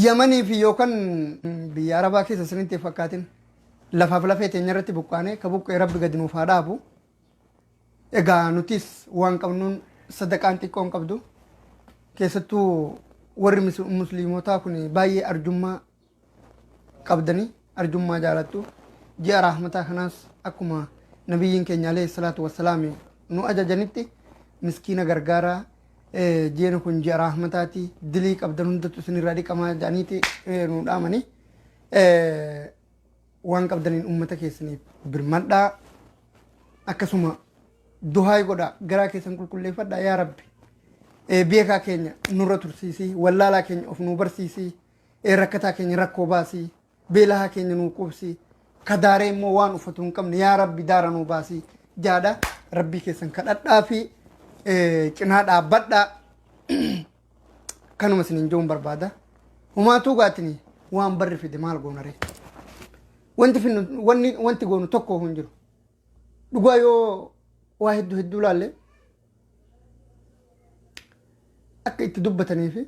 Yamanii fi yookaan biyya Arabaa keessa isinitti hin fakkaatin. Lafaaf lafee teenya irratti buqqaane ka buqqee Rabbi gadi nuuf haa dhaabu. Egaa nutis waan qabnuun sadaqaan xiqqoo hin qabdu. Keessattuu warri musliimotaa kun baay'ee arjummaa qabdanii arjummaa jaalattu. Ji'a rahmataa kanaas akkuma nabiyyiin keenya alayhi salaatu wassalaami nu ajajanitti miskiina gargaaraa. Ji'ni kun ji'a rahmataati, dilii qabdan hundatu isinirraa dhiqamaa jedhaniiti nu dhaamanii. Waan qabdaniin ummata keessaniif birmadhaa, akkasuma duhaay godhaa, garaa keessan qulqulleeffadhaa. Yaa Rabbi, beekaa keenya nurra tursiisii, wallaalaa keenya of nuu barsiisii, rakkataa keenya rakkoo baasii, beelahaa keenya nuu quubsii, kadaaree immoo waan uffatu hin qabne yaa Rabbi daara nuu baasii jaadha. Rabbii keessan kadhadhaa fi cinaa dhaabbadhaa. Kanuma isiniin jechuun barbaada. Humaatuu gaatini waan barri fide maal goona ree? Wanti finnu wanni wanti goonu tokko hin jiru. Dhugaa yoo waa hedduu hedduu laalle, akka itti dubbatanii fi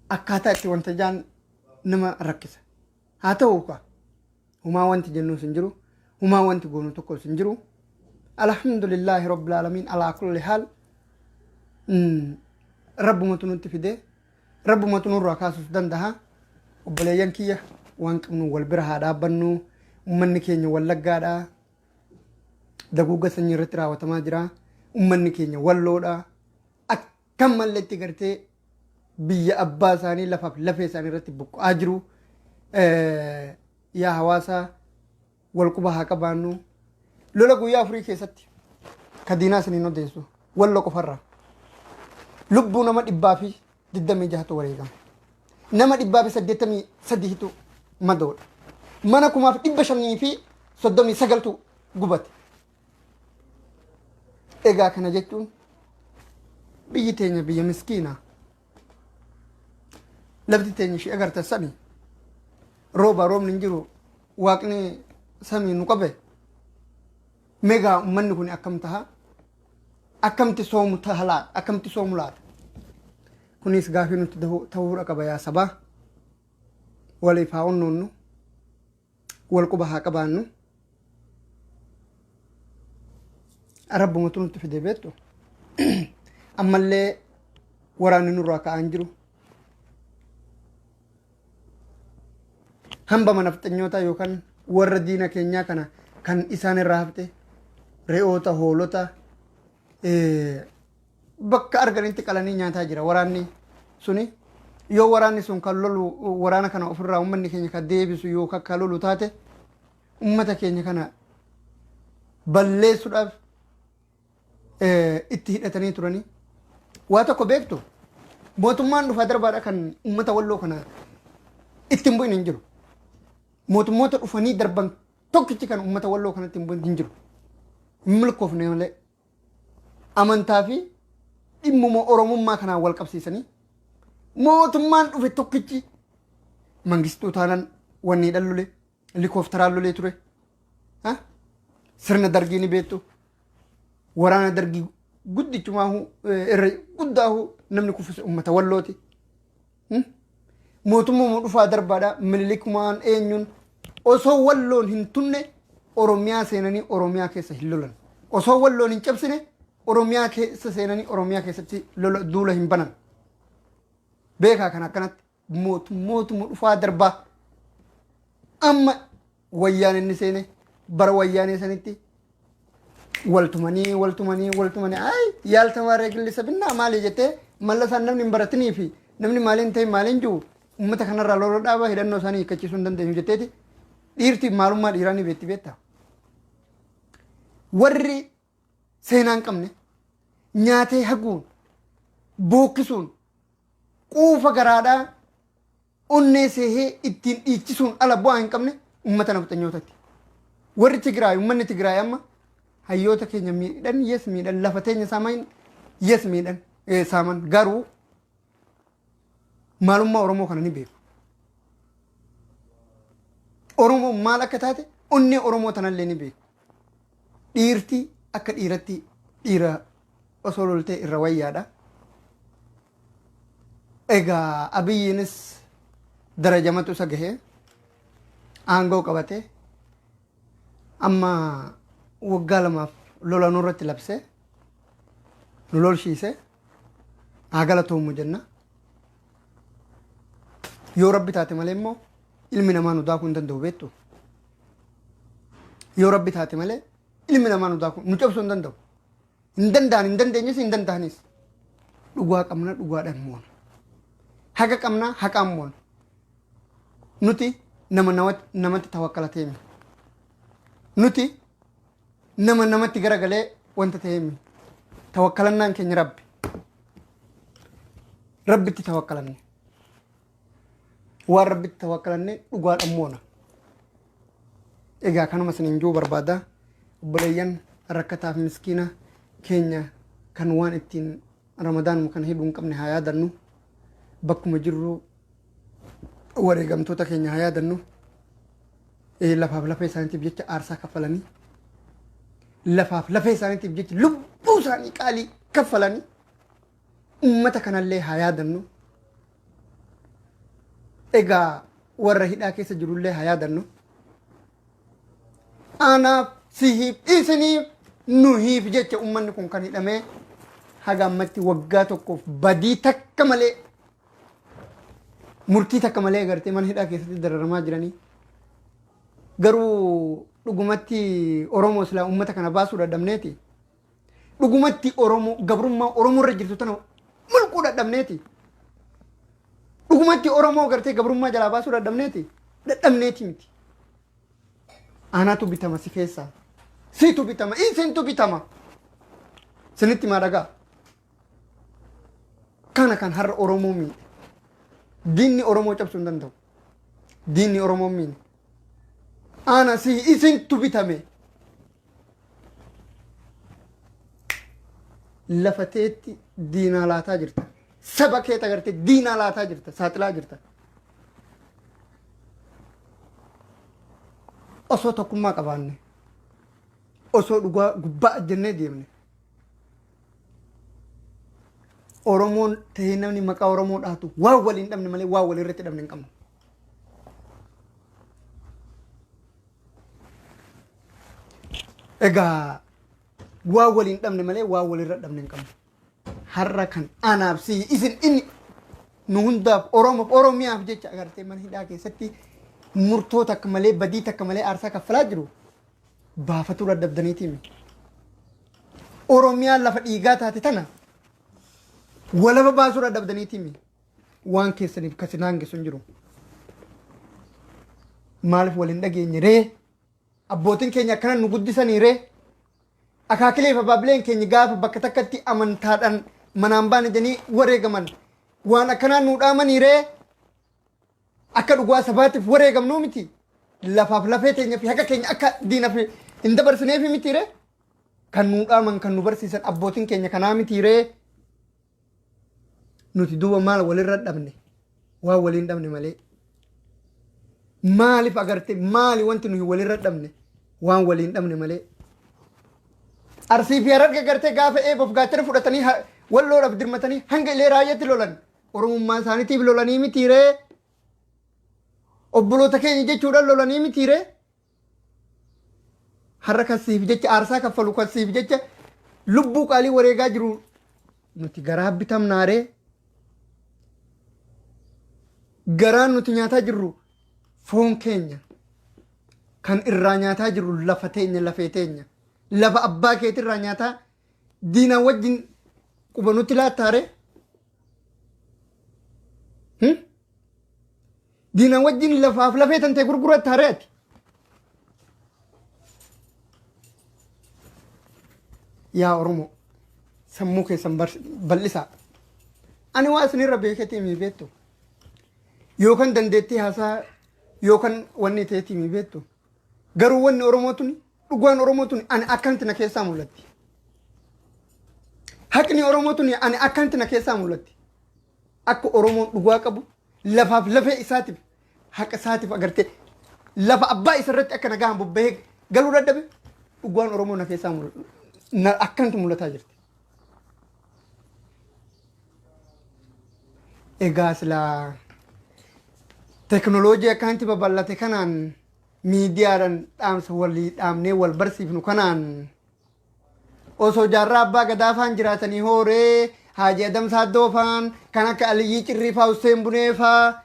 akkaataa itti wanta jaan nama rakkisa. Haa ta'u ka humaa wanti jennuus hin jiru. Humaa wanti goonu tokkos hin jiru. Alhamdulillaahi rabbil aalamiin alaa kulli haal. Rabbumatu nutti fide. Rabbumatu nurraa kaasuus danda'a. Obboleeyyan kiyya, waan qabnu wal bira haa dhaabbannu. Uummanni keenya Wallaggaadha. Daguugga sanyii irratti raawwatamaa jira. Uummanni keenya Walloodha. Akkam malletti gartee biyya abbaa isaanii lafaaf lafee isaanii irratti buqqa'aa jiru. Yaa hawaasa, wal quba haa qabaannu. Lola guyyaa 4 keessatti ka diinaa isiniin odeessu Wallo qofarraa lubbuu nama 126tu wareegame. Nama 183tu madoodha. Mana 539tu gubate. Egaa kana jechuun biyyi teenya biyya miskiinaa. Lafti teenya ishee agartan sani rooba roobni hin jiru, waaqni samii nu qabe. Megaa uummanni kun akkam taha? Akkamti soomu taha laata? Akkamti soomu laata? Kunis gaafii nutti ta'uudha qaba. Yaa sabaa, waliif haa onnoonnu, wal quba haa qabaannu. Rabbumatu nutti fide beektu. Ammallee waraanni nurraa ka'aa hin jiru. Hamba nafxanyootaa yookaan warra diina keenyaa kana kan isaan irraa hafte re'oota, hoolota bakka arganitti qalanii nyaataa jira waraanni suni. Yoo waraanni sun kan lolu, waraana kana ofirraa uummanni keenya kan deebisu yookaan kan lolu taate, uummata keenya kana balleessuudhaaf itti hidhatanii turanii. Waa tokko beektu, mootummaan dhufaa darbaadha kan uummata Walloo kana itti hin bu'in hin jiru. Mootummoota dhufanii darban tokkichi kan uummata Walloo kanatti hin bu'in hin jiru. Hin milkoofne malee. Amantaa fi dhimmuma Oromummaa kanaan wal qabsiisanii mootummaan dhufe tokkichi Mangistuu taanan wanniidhaan lole, helikoophteraan lolee ture. Sirna Dargii ni beektu. Waraana Dargii guddichumaahu irra guddaahu namni kuffise uummata Wallooti. Mootummaa dhufaa darbaadha. Minilikumaan eenyuun osoo Walloon hin tunne Oromiyaa seenanii Oromiyaa keessa hin lolan. Osoo Walloon hin cabsine Oromiyaa keessa seenanii Oromiyaa keessatti lola duula hin banan. Beekaa kan akkanatti mootummootuma dhufaa darbaa amma Wayyaan inni seene bara Wayyaanee sanitti waltumanii waltumanii waltumanii ay yaaltamaaree gillisa binnaa maali jettee Mallasaan namni hin baratinii fi namni maaliin ta'e maaliin jiru uummata kanarraa lola dhaaba, hidhannoo isaanii hiikkachiisuu hin dandeenyu jetteeti. Dhiirti maalummaa dhiiraa ni beekti, beektaa. Warri seenaa hin qabne nyaatee haguun bookkisuun quufa garaadhaa onnee seehee ittiin dhiichisuun ala bu'aa hin qabne uummata nafxanyootatti. Warri Tigraay, uummanni Tigraay amma hayyoota keenya miidhan, yes miidhan, lafa teenya saaman, yes miidhan, saaman, garuu maalummaa Oromoo kana ni beeku. Oromoo maal akka taate onnee Oromoo tanallee ni beeku. Dhiirti akka dhiiratti dhiira osoo loltee irra wayyaadha. Egaa Abiyyiinis darajamatu isa gahee aangoo qabate amma waggaa lamaaf lola nurratti labse nu lolshiise haa galatoomu jenna. Yoo rabbi taate malee immoo ilmi namaa nu daakuu hin danda'u beektu. Yoo rabbi taate malee ilmi namaa nu daakuu nu cabsuu hin danda'u. Hin danda'an hin dandeenyes hin danda'anis. Dhugaa qabna dhugaadhaan moona. Haqa qabna haqaan moona. Nuti nama namatti tawakkalateemi. Nuti nama namatti garagalee wanta ta'eemi. Tawakkalannaan keenya rabbi. Rabbitti tawakkalanne. Waan rabbitti tawakkalanne dhugaadhaan moona. Egaa kanuma isiniin jechuu barbaada. Obboleeyyan rakkataaf miskiina keenya kan waan ittiin ramadaanuma kana hidhuu hin qabne haa yaadannu. Bakkuma jirru wareegamtoota keenya haa yaadannu. Lafaaf lafee isaaniitiif jecha aarsaa kaffalanii lafaaf lafee isaaniitiif jecha lubbuu isaanii qaalii kaffalanii ummata kanallee haa yaadannu. Egaa warra hidhaa keessa jirullee haa yaadannu. Anaaf, sihiif, isiniif, nuhiif jecha ummanni kun kan hidhamee haga ammatti waggaa tokkoof badii takka malee murtii takka malee agartee mana hidhaa keessatti dararamaa jiranii. Garuu dhugumatti Oromoo silaa ummata kana baasuu dadhabneeti. Dhugumatti Oromoo gabrummaa Oromoo irra jirtu tana mulquu dadhabneeti. Dhugumatti Oromoo gartee gabrummaa jalaa baasuu dadhabneeti. Dadhabneeti miti. Anatu bitama si keessaa. Situ bitama. Isintu bitama. Sinitti maa dhagaa. Kana kan har'a Oromoo miidhe. Diinni Oromoo cabsuu hin danda'u. Diinni Oromoo miidhe. Ana si isintu bitame. Lafa teetti diinaa laataa jirta. Saba kee agartee diinaa laataa jirta. Saaxilaa jirta. Osoo tokkummaa qabaanne. Osoo dhugaa gubbaa ajjannee deemne. Oromoon ta'ee namni maqaa Oromoo dhaatu waan waliin dhabne malee waan walirratti dhabne hin qabnu. Egaa waan waliin dhabne malee waan walirra dhabne hin qabnu. Har'a kan anaaf si isin inni nu hundaaf Oromoof Oromiyaaf jecha agartee mana hidhaa keessatti murtoo takka malee badii takka malee aarsaa kaffalaa jiru baafatuu dadhabdaniitii miti. Oromiyaan lafa dhiigaa taate tana walaba baasuu dadhabdaniitii miti. Waan keessaniif kasi naangessu hin jiru. Maaliif wal hin dhageenye ree? Abbootiin keenya akkana nu guddisanii ree? Akaakilee fi abaabileen keenya gaafa bakka takkatti amantaadhaan manaan baane jedhanii wareegaman waan akkanaa nu dhaamanii ree? Akka dhugaa sabaatiif wareegamnuu miti. Lafaaf lafee teenya fi haqa keenya akka diinaaf hin dabarsineefi miti ree? Kan nu dhaaman kan nu barsiisan abbootiin keenya kanaa miti ree? Nuti duuba maal walirra dhabne? Waan waliin dhabne malee. Maaliif agarte maali wanti nuyi walirra dhabne? Waan waliin dhabne malee. Arsii fi Hararge gartee gaafa eeboof gaachana fudhatanii walloodhaaf dirmatanii hanga ilee raayyaatti lolan. Oromummaa isaaniitiif lolanii miti ree? Obboloota keenya jechuudhaan lolanii miti ree? Har'a kan siif jecha aarsaa kaffalu kan siif jecha lubbuu qaalii wareegaa jiru nuti garaa bitamnaaree garaan nuti nyaataa jirru foon keenya kan irraa nyaataa jirru lafa teenya lafee teenya lafa abbaa keetirraa nyaataa diinaa wajjin quba nutti laattaaree Hmm? Diina wajjin lafaaf lafee tantee gurguratta haree ati. Yaa Oromoo sammuu keessan bal'isaa. Ani waa isinirra beeketii mii beektu. Yookaan dandeettii haasaa yookaan wanni ta'eetii mii beektu. Garuu wanni Oromoo tuni dhugaan Oromoo tuni ani akkanatti na keessaa mul'atti. Haqni Oromoo tuni ani akkanatti na keessaa mul'atti. Akka Oromoon dhugaa qabu lafaaf lafee isaatiif haqa isaatiif agartee lafa abbaa isa irratti akka nagaan bobbahee galuu dadhabe dhugaan Oromoo na keessaa akkanatti mul'ataa jirti. Egaa silaa teknooloojii akkanatti babal'ate kanaan, miidiyaadhaan dhaamsa walii dhaamnee wal barsiifnu kanaan, osoo Jaarraa Abbaa Gadaa faan jiraatanii hooree, Haaji Adam Saaddoo faan, kan akka Aliyyii Cirrii faa, Hussein Bunee faa,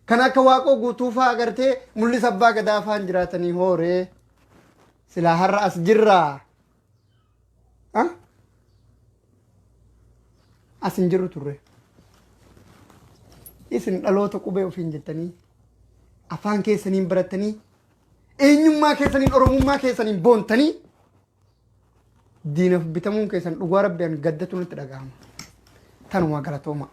kan akka Waaqoo Guutuu faa, agartee Mul'isa Abbaa Gadaa faan jiraatanii hooree, silaa har'a as jirraa? As hin jirru turre. Isin dhaloota qubee ofiin jettanii, afaan keessaniin barattanii, eenyummaa keessaniin, Oromummaa keessaniin boontanii, diinaf bitamuun keessan dhugaa Rabbiin gaddatu nutti dhagahama. Tanuma, galatooma.